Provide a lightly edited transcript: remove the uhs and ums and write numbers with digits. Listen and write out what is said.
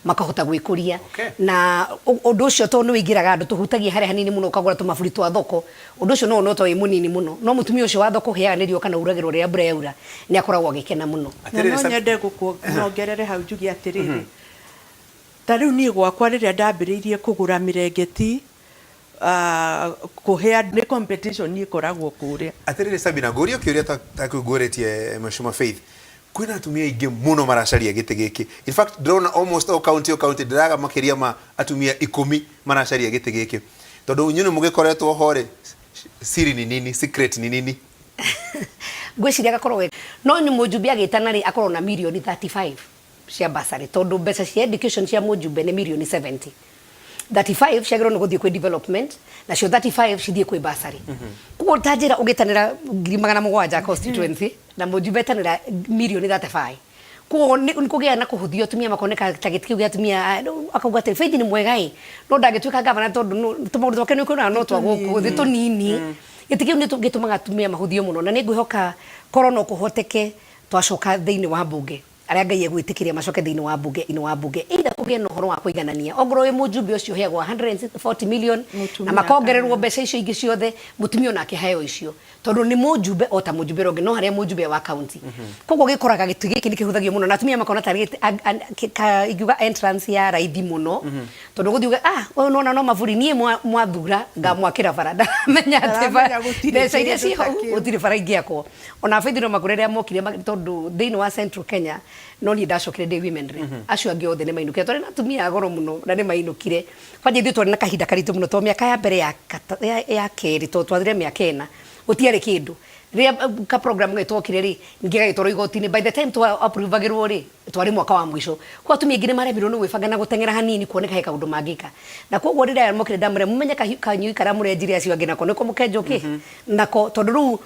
Makahota gwĩkũria. Na ũndũ ũcio tondũ nĩ wĩingĩraga andũ tũhutagia harĩa hanini mũno, ũkagũra tũmaburi twa thoko, ũndũ ũcio no wonwo ta wĩ mũnini mũno, no mũtumia ũcio wa thoko ũhĩaga nĩ riũa kana uragĩrwo rĩrĩa mbura yaura, nĩ akoragwo agĩkena mũno. Na no nyende nongerere hau njuge atĩrĩrĩ, ta rĩu niĩ gwakwa rĩrĩa ndambĩrĩirie kũgũra mĩrengeti kũhe andũ, nĩ competition ĩkoragwo kũrĩa. Atĩrĩrĩ Sabina, ngũrie kĩũria ta kĩu ngũrĩtie Mheshimiwa Faith. Kwĩna atumia aingĩ mũno maracaria gĩtĩ gĩkĩ. In fact, ndĩrona almost o county o county ndĩraga makĩria ma atumia 10 maracaria gĩtĩ gĩkĩ. Tondũ inyuĩ nĩ mũgĩkoretwo ho rĩ, siri ni nini, secret ni nini? Ngwĩciria gakorwo we no mũjumbe agĩtana rĩ, akorwo na mirioni 35 cia bursary, tondũ mbeca cia education cia mũjumbe nĩ mirioni 70. 35 ciagĩrĩirwo nĩ gũthiĩ kwĩ development, nacio 35 cithiĩ kwĩ bursary. Koguo ta njĩra ũgĩtanĩra 700,000 constituency na mũjumbe etanĩra mirioni 35, koguo nĩ kũgĩa na kũhũthio, atumia makoneka ta gĩtĩ kĩu gĩa atumia. Akauga atĩ Faith nĩ mwega ĩ, no ndangĩtuĩka gavana tondũ tũmaũndũ twake nĩ ũkuona no twa gũkũ thĩ tũnini. Gĩtĩ kĩu nĩ gĩtũmaga atumia mahũthio mũno, na nĩ ngwĩhoka korwo no kũhoteke twacoka thĩinĩ wa mbunge, arĩa Ngai egwĩtĩkĩria macoke thĩinĩ wa mbunge, inĩ wa mbunge, either kũgĩe na ũhoro wa kũiganania, ongorwo wĩ mũjumbe ũcio ũheagwo 140 million na makongererwo mbeca icio ingĩ ciothe, mũtumia onake aheo icio, tondũ nĩ mũjumbe o ta mũjumbe ũrĩa ũngĩ, no harĩa mũjumbe wa county. Koguo gĩkoraga gĩtĩ gĩkĩ nĩ kĩhũthagio mũno na atumia makona tarĩ ingiuga entrance ya raithi mũno, tondũ gũthiĩ uge, "Ah, ũyũ nona no maburi, niĩ mwathura ngamwakĩra bara." Ndaramenya atĩ mbeca iria ciĩ hau gũtirĩ bara ingĩakwo. Ona Faith no makũre rĩrĩa mokire, tondũ thĩinĩ wa Central Kenya no niĩ ndacokire ndĩ women rep, acio angĩ othe nĩ mainũkire. Twarĩ na atumia a goro mũno na nĩ mainũkire. Kwanja ithuĩ twarĩ na kahinda karitũ mũno, tondũ mĩaka ya mbere ya kerĩ, tondũ twathire mĩaka 4 gũtiarĩ kĩndũ. Rĩrĩa ka program twokire rĩ, ningĩ gagĩtwarwo igoti-inĩ. By the time twa approve-agĩrwo rĩ, twarĩ mwaka wa mũico. Koguo atumia aingĩ nĩ maremirwo nĩ gwĩbanga na gũteng'era hanini kuoneka he kaũndũ mangĩka. Na koguo rĩrĩa aya mokire ndamera, mũmenye kanyui karĩa mũrenjire acio angĩ nako nĩko mũkenjwo kĩ nako, tondũ rĩu